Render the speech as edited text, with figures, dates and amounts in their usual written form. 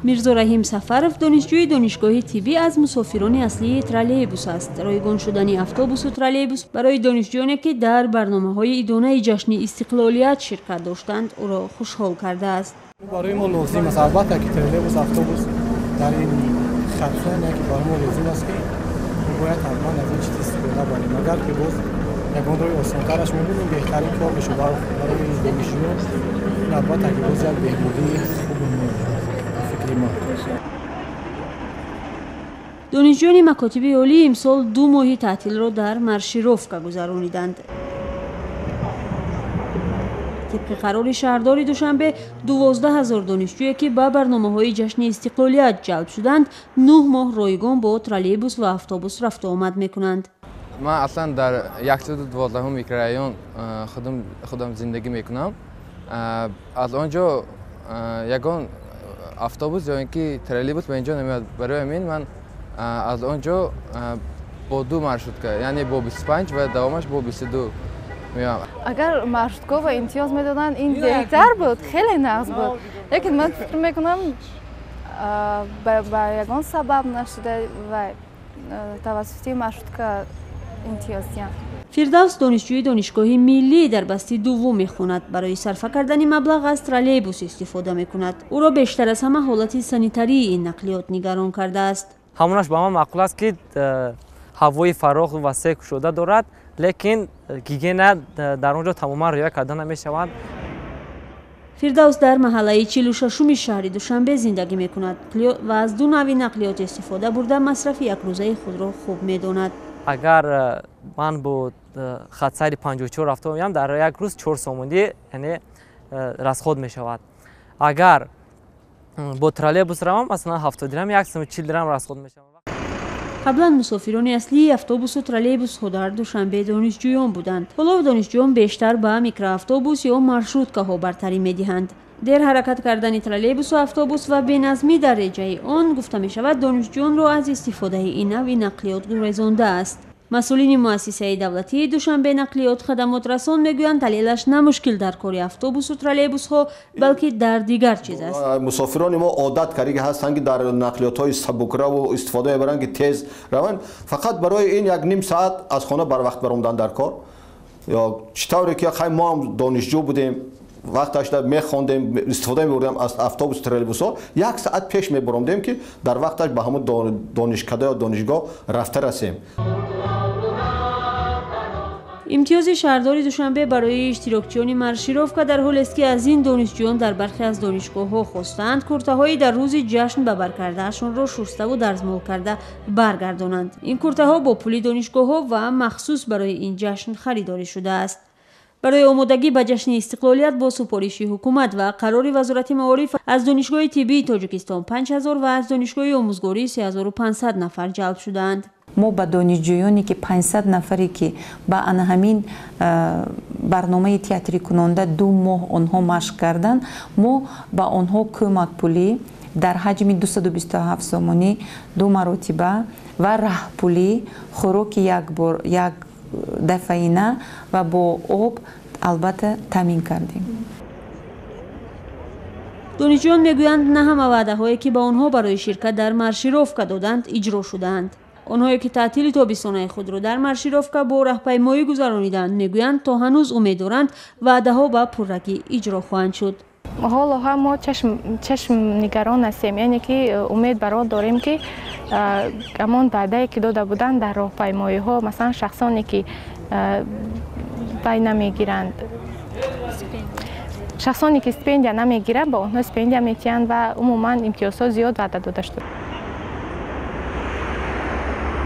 Мирзо Раҳим Сафаров, донишҷӯи донишгоҳи тиббӣ, аз мусофирони аслии троллейбус аст. Ройгон шудани автобусу троллейбус барои донишҷӯёне, ки дар барномаҳои идонаи ҷашни истиқлолият ширкат доштанд, ӯро хушҳол кардааст. Барои мо лозим аст, албатта, ки троллейбус, автобус дар ин хатсоне, ки барои мо лозим аст, ки мо бояд ҳатман аз ин чиз истифода барем. Агар ки боз ягон роҳи осонтараш мебудем, беҳтарин кор мешуд барои донишҷӯён. Ин, албатта, ки боз як беҳбудии хубе меояд, фикри мо. Донишҷӯёни макотиби олӣ имсол 2 моҳи таътилро дар маршировка гузарониданд. Тибқи қарори шаҳрдори Душанбе, 12 000 донишҷӯе, ки ба барномаҳои ҷашни истиқлолият ҷалб шуданд, 9 моҳ ройгон бо троллейбус ва автобус рафту омад мекунанд. Ман аслан дар 112-ум микрорайон худам зиндагӣ мекунам. Аз он ҷо ягон автобус ё ин ки троллейбус ба ин ҷо намеояд. Барои ҳамин ман аз он ҷо бо ду маршрутка, яъне бо 25 ва давомаш бо 22 меоям. Агар маршруткаҳо имтиёз медоданд, ин беҳтар буд, хеле нағз буд, лекин ман фикр мекунам, ба ягон сабаб нашуда ва тавассути маршрутка имтиёз диҳанд. Фирдавс донишҷӯи донишгоҳи миллӣ, дар басти дуввум мехонад. Барои сарфа кардани маблағ аз троллейбус истифода мекунад. Ӯро бештар аз ҳама ҳолати санитарии ин нақлиёт нигарон кардааст. Ҳамонаш ба ман маъқул аст, ки ҳавои фарох васеъ кушода дорад, лекин гигиена дар он ҷо тамоман риоя карда намешавад. Фирдавс дар маҳаллаи 46-уми шаҳри Душанбе зиндагӣ мекунад ва аз ду навъи нақлиёт истифода бурда, масрафи якрӯзаи худро хуб медонад. Агар ман бо хатсайри 54 рафта оям, дар як рӯз 4 сомонӣ, яъне расход мешавад. Агар бо троллейбус равам, масалан, 70 дирам, 1 сому 40 дирам расход мешавад. Қаблан мусофирони аслии автобусу троллейбусҳо дар Душанбе донишҷӯён буданд. Ҳоло донишҷӯён бештар ба микроавтобус ё маршруткаҳо бартарӣ медиҳанд. Дер ҳаракат кардани троллейбусу автобус ва беназмӣ дар реҷаи он, гуфта мешавад, донишҷӯёнро аз истифодаи ин навъи нақлиёт гурезондааст. Масъулини муассисаи давлатии Душанбе нақлиёт хадамотрасон мегӯянд, далелаш на мушкил дар кори автобусу троллейбусҳо, балки дар дигар чиз аст. Мусофирони мо одат карда ҳастанд, ки дар нақлиётҳои сабукраву истифода мебаранд, ки тез раванд. Фақат барои ин як ним соат аз хона барвақт баромадан дар кор. Ё чӣ тавре ки хай мо ҳам донишҷӯ будем, вақташда мехондем, истифода мебурдем аз автобус, троллейбусҳо, як соат пеш мебаромдем, ки дар вақташ ба ҳамон донишкада ё донишгоҳ рафта расем. Имтиёзи шаҳрдори Душанбе барои иштирокчиёни маршировка дар ҳолест, ки аз ин донишҷӯён дар бархе аз донишгоҳҳо хостаанд, куртаҳои дар рӯзи ҷашн ба бар кардаашонро шуставу дарзмол карда баргардонанд. Ин куртаҳо бо пули донишгоҳҳо ва махсус барои ин ҷашн харидорӣ шудааст. Барои омодагӣ ба ҷашни истиқлолият бо супориши ҳукумат ва қарори Вазорати маориф аз Донишгоҳи тиббии Тоҷикистон 5000 ва аз Донишгоҳи омӯзгорӣ 3500 нафар ҷалб шудаанд. Мо ба донишҷӯёне, ки 500 нафаре, ки ба ана ҳамин барномаи театрикунонда 2 моҳ онҳо машқ карданд, мо ба онҳо кӯмакпулӣ дар ҳаҷми 227 сомонӣ ду маротиба ва раҳпулӣ, хӯроки якбор, як дафъаина ва бо об албатта таъмин кардем. Донишҷӯён мегӯянд, на ҳама ваъдаҳое, ки ба онҳо барои ширкат дар маршировка доданд, иҷро шудаанд. Онҳое, ки таътили тобистонаи худро дар маршировка бо раҳпаймоӣ гузарониданд, мегӯянд, то ҳанӯз умед доранд, ваъдаҳо ба пуррагӣ иҷро хоҳанд шуд. Ҳоло ҳам мо чашм нигарон ҳастем, яъне ки умед бар он дорем, ки ҳамон ваъдае, ки дода буданд дар роҳпаймоиҳо, масалан, шахсоне, ки вай намегиранд, шахсоне, ки стипендия намегиранд, ба онҳо стипендия метиҳанд ва умуман имтиёзҳо зиёд ваъда дода шуд.